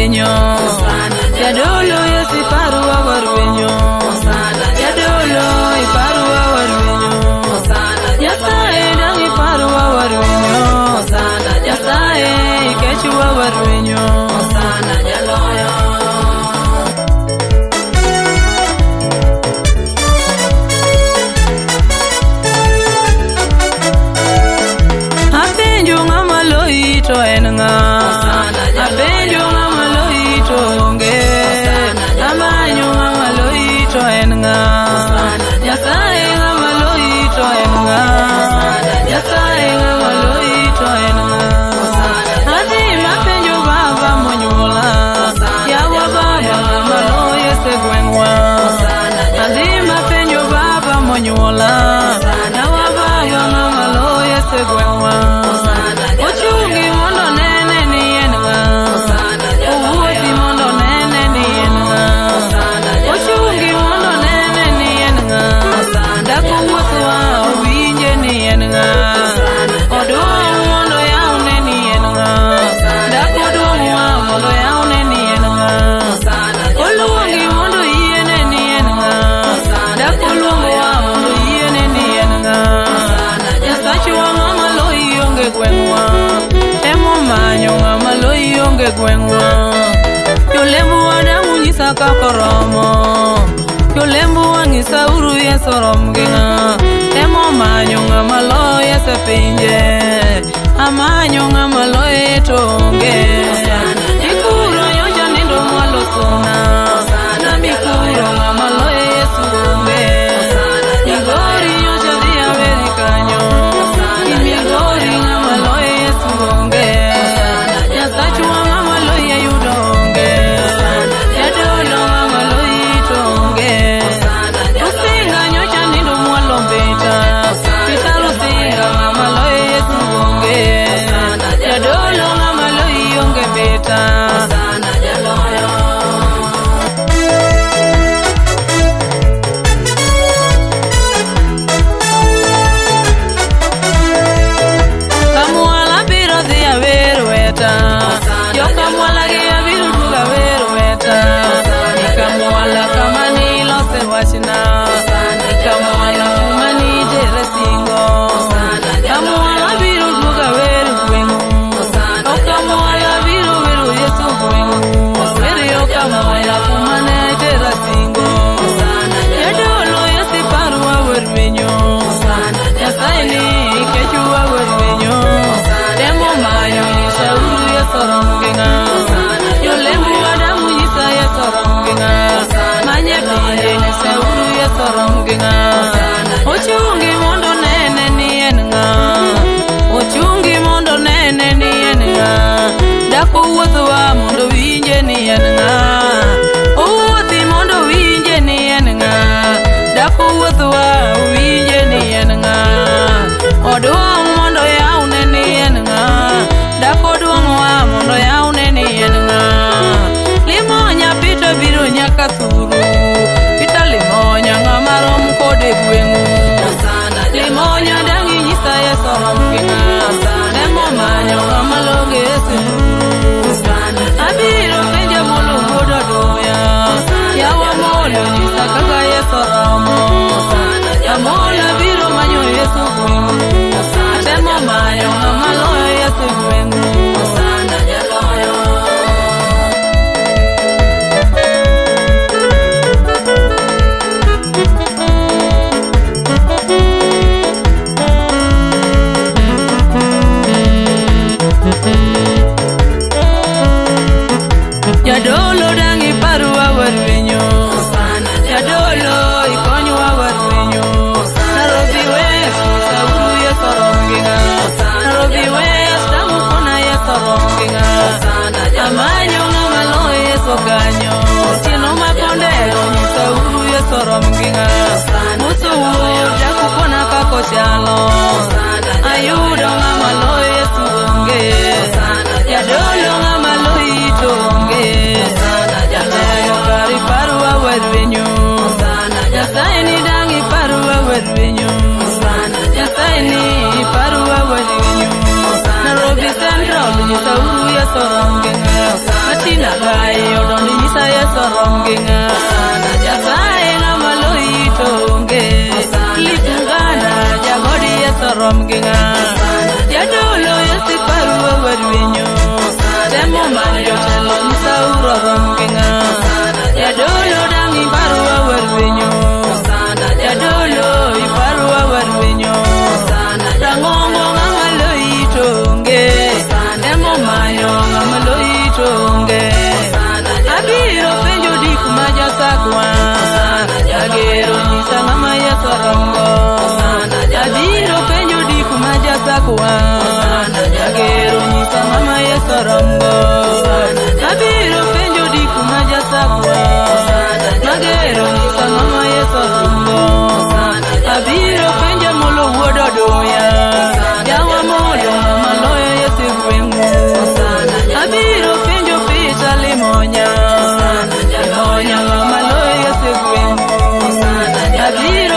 warwenyo. Jadolo Yesu iparwa warwenyo. Jadolo iparwa warwenyo. Nyasaye dang' iparwa warwenyo. Nyasaye ikechwa warwenyo. Apenjo ng'ama loyi to en ng'a? Apenjo ng'ama loyi to onge. Amanyo ng'ama loyi to en ng'a? Nyasaye ng'ama loyi to en ng'a? Nyasaye ng'ama loyi to en ng'a? Adhi mapenjo baba monyuola. Yawa baba ng'ama loyi e gweng'wa. Adhi mapenjo baba monyuola. Yawa baba ng'ama loyi e gweng'wa. Ochungi mondo nene ni en ng'a. Owuothi mondo nene ni en ng'a. Ochungi mondo nene ni en ng'a. Dak owuothwa owinje ni en ng'a. Oduong' mondo yawne ni en ng'a. Dak oduong'wa mondo yawne ni en ng'a. Oluongi mondo yiene ni en ng'a. Dak oluongowa mondo yiene ni en ng'a. Nyasachwa ng'ama loyi onge gweng'wa. Emomanyo ng'ama loyi onge gweng'wa. Jolembo dang' unyisa kaka oromo. Jolembo wang'isa uru Yesu orom gi ng'a. Emomanyo ng'ama loyo Yesu e pinje. Amanyo ng'ama loye to onge. Mikuro nyocha nindo mwalo suna. Na mikuro ng'ama loyo Yesu onge. Migori nyocha dhi aweri kanyo. Migori ng'ama loyo Yesu onge. Nyasachwa ng'ama loyi ayudo onge. Jadolo ng'ama loyi to onge. Rusinga nyocha nindo mwalo mbita. Peter Rusinga ng'ama loyo Yesu onge. Jadolo ng'ama loyi onge mbita. Kamwala biro dhi awer weta. Jokamwala gi abiro duogo awer weta. Kamwala kama nilose wachna. Kamwala kuma nitere singo. Kamwala biro duogo awer gweng'u. O kamwala biro wero Yesu gweng'u. Wer yo kamwala kuma ne tera singo. Jadolo Yesu iparwa wer menyo. Nyasaye ni ikechwa wer menyo. Temo manyo nyisa uru Yesu orom gi ng'a. Jolembo adamu nyisa Yesu orom gi ng'a. Manye pinje nyisa uru Yesu orom gi ng'a. Ochungi mondo nene ni en ng'a. Ochungi mondo nene ni en ng'a. Dak owuothwa mondo winje ni en ng'a. Owuothi mondo winje ni en ng'a. Dak owuothwa winje ni en ng'a. Oduong' mondo yawne ni en ng'a. Dak oduong'wa mondo yawne ni en ng'a. Limonya Peter biro nyaka thuru. Peter limonya ng'ama rom kode gweng'u. Limonya dang' inyisa Yesu orom gi ng'a. Temo manyo ng'ama loge Yesu Abiro penjo molo wuod Oduya. Yawa molo nyisa kaka Yesu oromo. Amolo biro manyo Yesu gweng'u. Atemo manyo ng'ama loyo Yesu gweng'u. Jadolo dang' iparwa warwenyo. Jadolo ikonywa warwenyo. Nairobi West nyisa uru Yesu orom gi ng'a. Nairobi West dang' ukona Yesu orom gi ng'a. Amanyo ng'ama loyo Yesu kanyo. Otieno makondero nyisa uru Yesu orom gi ng'a. Muso wuod dak ukona kaka ochalo. Ayudo ng'ama loyo Yesu onge. Jadolo ng'ama loyi to onge. Jatelo kar iparwa warwenyo. Nyasaye ni dang' iparwa warwenyo. Nyasaye ni iparwa warwenyo. Nairobi Central nyisa uru Yesu orom gi ng'a. Martina Gai odonjo nyisa Yesu rom gi ng'a. Nyasaye ng'ama loyi to onge. Cliff Ngana jagodi Yesu rom gi ng'a. Jadolo Yesu parwa warwenyo. Temo manyo jotelo nyisa uro rom gi ng'a. Jadolo dang' iparwa warwenyo. Jadolo iparwa warwenyo. Rang'ongo ng'ama loyi to onge. Temo manyo ng'ama loyi to onge. Abiro penjo dik ma jasakwa. Agero nyisa ng'ama Yesu romgo. Abiro penjo dik ma jasakwa. Agero nyisa ng'ama Yesu romgo. Abiro penjo dik ma jasakwa. Magero nyisa ng'ama Yesu romgo. Abiro penjo molo wuod oduya. Jawa molo ng'ama loyo Yesu e gweng'u. Abiro penjo Peter Limonya. Limonya ng'ama loyo Yesu e gweng'u. Abiro